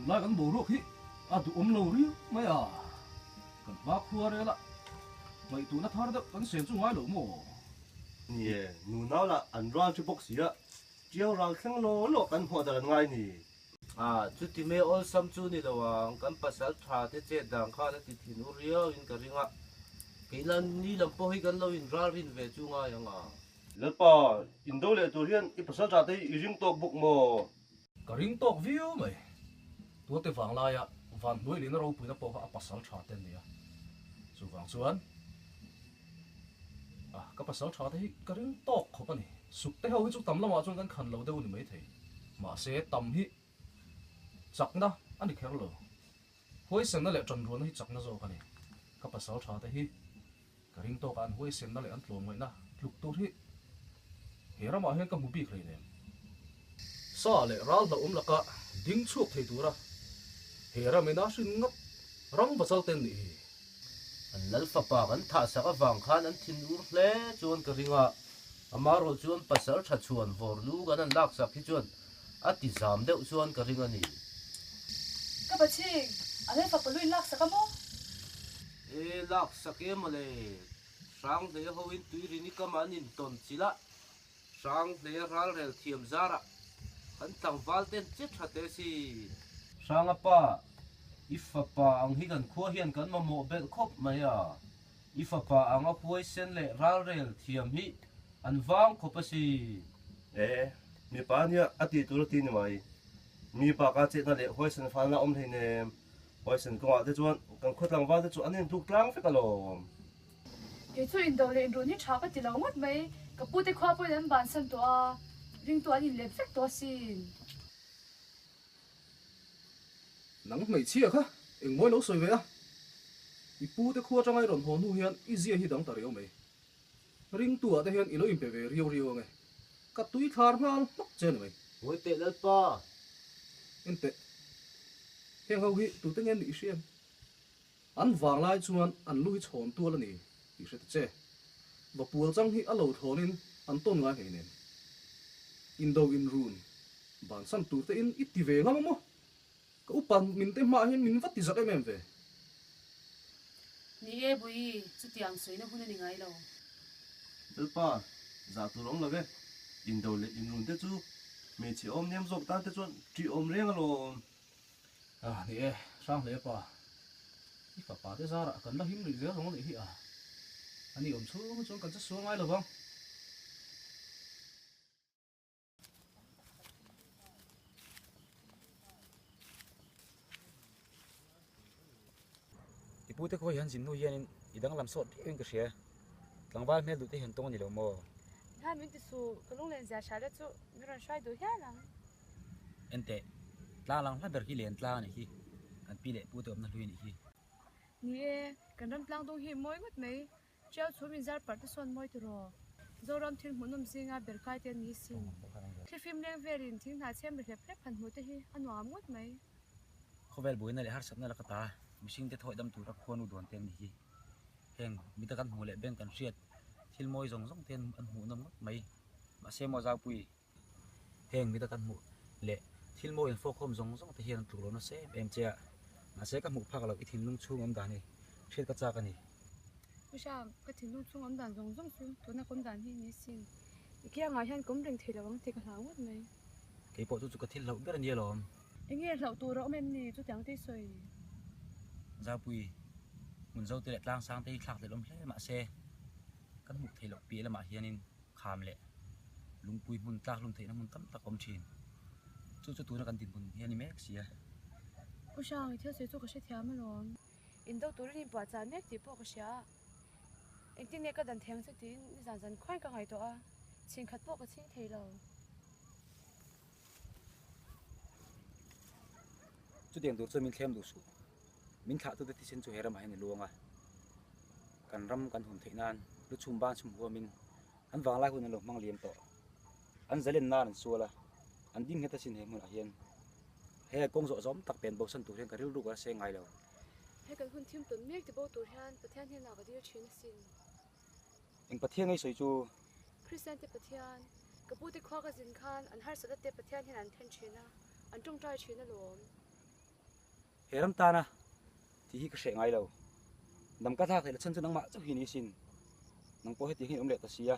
Tunlai kan boruak hi a duhawm lo riau mai a, kan hma khua rel a, ngaihtuahna thar deuh kan sen chu ngai lo maw? Ni e, nunau lah an ral ṭhi bawk si a, ṭiau ral thleng law law kan hmuah dan an ngai ni. A, chuti mai awlsam chu ni lo ang, kan pasal ṭha te chet dan khan a ti thin u riau in ka ring a, keina ni lam pawh hi kan lo in ral rin ve chu ngai ang a. Lalpa, indo leh tur hian i pasal ṭha te hi i ring tawk bawk maw? Ka ring tawk viau mai. Tuate vang laia van hnuai lehna ropuina pawh kha a pasal tha te an ni a. Chuvang chuan a ka pasal tha te hi ka ring tawk khawp a ni. Suk te ho hi chu tam lamah chuan kan khan lo deuh a ni maithei. Mahse tam hi chakna a ni kher lo. Huaisenna leh tanrualna hi chakna zawk a ni. Ka pasal tha te hi Ka ring tawk a, an huaisenna leh an tlawmngaihna tluk tur hi he ramah hian ka hmu bik hlei nen. Sa leh ral hlauhawm laka ding chhuak thei tura he ramin a hrin ngat ram vachal ten nih hi. An lal fapa kan thah sak avang khan an thin ur hle chuan ka ring a, amarawh chuan pasal tha chhuan vawr lu kan han lak sak hi chuan a ti zam deuh chuan ka ring a ni. Ka pachhing, a lal fapa lu in lak sak a maw? E lak sak e mawle, Hranghle hoin tuirini kam an intawn chilh a, Hranghle ralrel thiam zarah kan tlangval ten che tha teh si. Hranga pa, i fapa ang hi kan khua hian kan mamawh belh khawp mai a, i fapa anga huaisen leh ralrel thiam hi an vang khawp a si. E, mipa nia a tih tur a ti ni mai. Mi baka chetna leh huaisen falna awm hleinem. Huaisen kawngah te chuan kan khaw tlangval te chu an intluk tlang vek alawm. Kei chu indo leh inrun hi tha ka ti lo ngawt mai, ka pute khua pawhin an bansan tawh a, ringtu an inlet vek tawh asin. Nang hmeichhia kha engmawi lo sawi ve a, i pute khua atanga i rawn haw hnu hian i zia hi dang ta riau mai. Ringtu ah te hian i lo inpe ve riau riau ange, ka tui thlar nghal hmak che ni mai. Ngawi teh Lalpa! En teh, heng ho hi tute nge nih i hria em? An vang lai chuan an lu hi chhawn tual a ni tih hre ta che. Vapual chang hi a lo thlawnin an tawn ngai hlei nen. Indo inrun bansan tur te in i ti ve ngam a maw? Ka upa min te hmaah hian min va ti zak em em ve. Ni e Bui, chutiang sawina hun a ni ngai lo. Lalpa, zah tur awm lo ve. Indo leh inrun te chu hmeichhe awm nem zawk tan te chuan ṭih awm reng alawm. Ah, ni e, hrang hle pa. I fapa te zarah kan la him rih zel reng anih hi a. Ani awm chhung hi chuan kan che sual ngai lo vang. I pute khawi hian zin hnu hianin i danglam sawt riau in ka hria. Tlangval hmel duh te hian tawng a ni lo maw? Khan min ti suh, ka lunglen zia hria te chu min rawn hruai duh hial ang. Enteh, tlang lang hla ber hi len tlang a nih hi, kan pi leh pute awmna hlui a nih hi. Ni e, kan ram tlang dung hi mawi ngawt mai. Tiau chhum in zar parh te sawn mawi tiraw? Zoram thil hmuhnawm zinga ber kai te an ni sin. Thlifim leng velin thing hna chhem ri hlep hlep han hmuh te hi a nuam ngawt mai. Khawvel buaina leh harsatna laka ta mihring te thawih dam tura khuanu duan te an ni hi. Heng mita kan hmuh leh bank kan hriat thil mawi zawng zawng te an hmuhnawm ngawt mai. Mahse maw Zaupui, Heng mita kan hmuh leh thil mawi an fawk khawm zawng zawng te hian an tluk lo nasa em em che a, mahse ka hmuh phak loh i thinlung chhung awm dan hi hriat ka chak a ni. Pu Hrang, ka thinlung chhung awm dan zawng zawng chu tuna kawm dan hi ni sin. I kiangah hian kawm reng thei lo ang tih ka hlau ngawt mai. Kei pawh chu chu ka thil hlauh ber a ni alawm. Enge hlauh tur a awm em ni chutiang te i sawi? Zaupui, hmun zo te leh tlang sang te hi thlak hlelh awm hle mahse kan hmuh theih loh piah lamah hianin kham leh lungpui hmun tlak hlum theihna hmun tam tak a awm thin. Chu chu tuna kan dinhmun hi a ni mek si a. Pu Hrang, i thil sawi chu ka hrethiam alawm. Indo turin inpuahchah mek tih pawh ka hria a. Engtin nge ka dan theng che tiin nizan zan khuain ka ngaihtuah a, chhin khat pawh ka chhing thei lo. Chutiang tur chuan min thlem duh suh. Min thlahtute thisen chu he ramah hian a luang a. Kan ram kan hun theih nan lu chhum ban chhum huamin an vanglai hun an lo hmang liam tawh. An zalen nan an sual a, an ding nghet asin he hmunah hian. He kawng zawh zawm tak pen bosan tur hian ka rilru ka la seng ngai lo. He kan hun thim tawn mek ti bo tur hian Pathian hnenah ka dil thin asin. Eng Pathian ngei sawi chu? Kristian te Pathian, ka pute khua ka zin khan an harsatna te Pathian hian an then thin a, an tawngtai thin alawm. He ram tana tih hi ka hreh ngai lo. Dam ka thlak theih la chhan chu nangmah chauh hi ni sin. Nang pawh hetiang hian awm leh ta sia.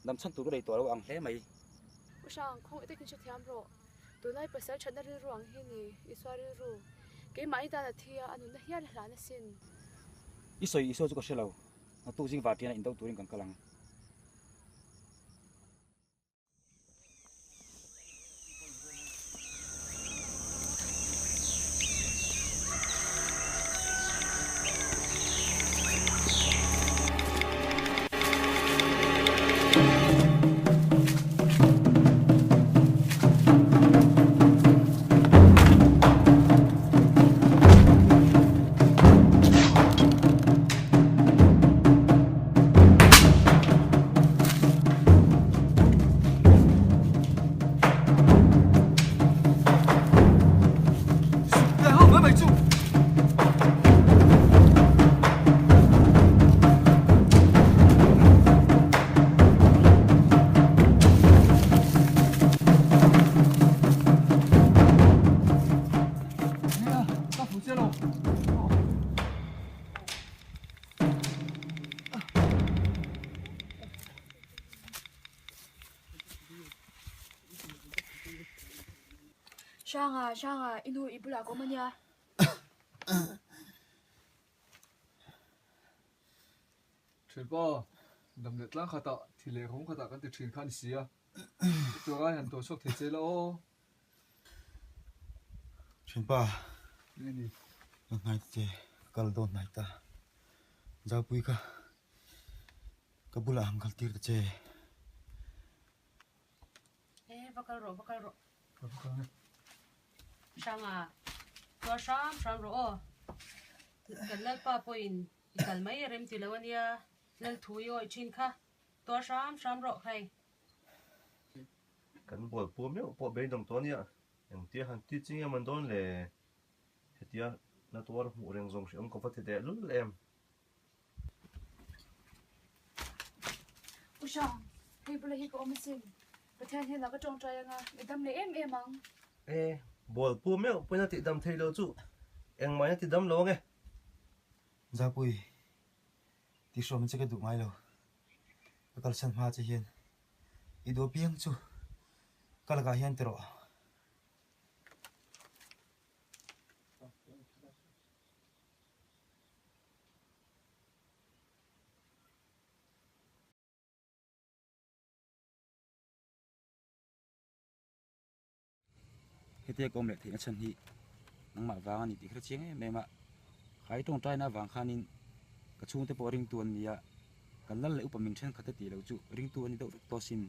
Dam chhan tur ka nei tawh lo ang hle mai. U Hrang, khawngaih takin hrethiam rawh. Tunlai pasal thatna rilru ang hi ni, Isua rilru. Keimahni tan a thi a, a nunna hial a hlan asin. I sawi Isua chu ka hre lo. Naktuk zing vartiana indo turin kan kal ang. Hranga, Hranga, i nu i bulah ka awm ania. Thianpa, dam leh tlang khatah, thi leh rawng khatah kan ti thin kha a ni si a. I tur ai han tuah chhuak thei che la aw. Thianpa, ka hnai che, ka kal dawn hnai ta. Zaupui kha ka bulah han kal tir ta che. E, va kal rawh, va kal rawh. Hranga, tuar hram hram rawh aw. Kan Lalpa pawhin i kal mai a rem ti lo ania, Lal thu i awih thin kha. Tuar hram hram rawh khai. Kan bawl pur meuh pawh beidawng tawh ania, engtia han ti chi nge man dawn le? Hetia na tuar hmuh reng zawng hriawm ka va ti teh lul em? U Hrang, hei bula hi ka awm asin. Pathian hian a ka tawngtai anga i dam leh em em ang. E, bawl pur meuh pawhin a tihdam thei lo chu engmah in a tidam lo ange. Zapui, tihhrawm che ka duh ngai lo. Ka kalsan hma che hian i duh apiang chu ka lakah hian ti rawh. Hetia ka awm leh theihna chhan hi nangmah vang a ni tih ka hre chiang em em a, khai tawngtaina avang khanin ka chhungte pawh ringtu an ni a, kan lal leh upa min thenkhat te tih loh chu ringtu a ni deuh vek tawh asin.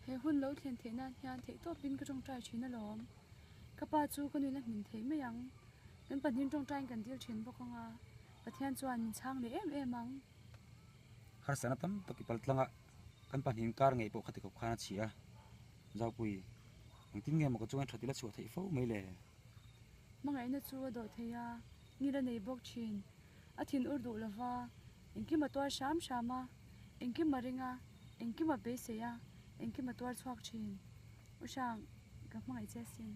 He hun lo thlen theih nan hian theihtawpin ka tawngtai thin alawm. Ka pa chu ka nuin a hmin thei mai ang. Kan pahnih tawngtaiin kan dil thin bawk ang a, Pathian chuan min chhang leh em em ang. Harsatna tam tak i pal tlang a, kan pahnih inkar ngei pawh khati khawp khan a chhi a. Zaupui, engtin nge maw ka chuan that ila chhuah theih fo mai le? Hmangaihna chu a dawh thei a, ngil a nei bawk thin. A thin ur duh lova, engkim a tuar hram hram a, engkim a ring a, engkim a beisei a, engkim a tuar chhuak thin. U Hrang, ka hmangaih che asin.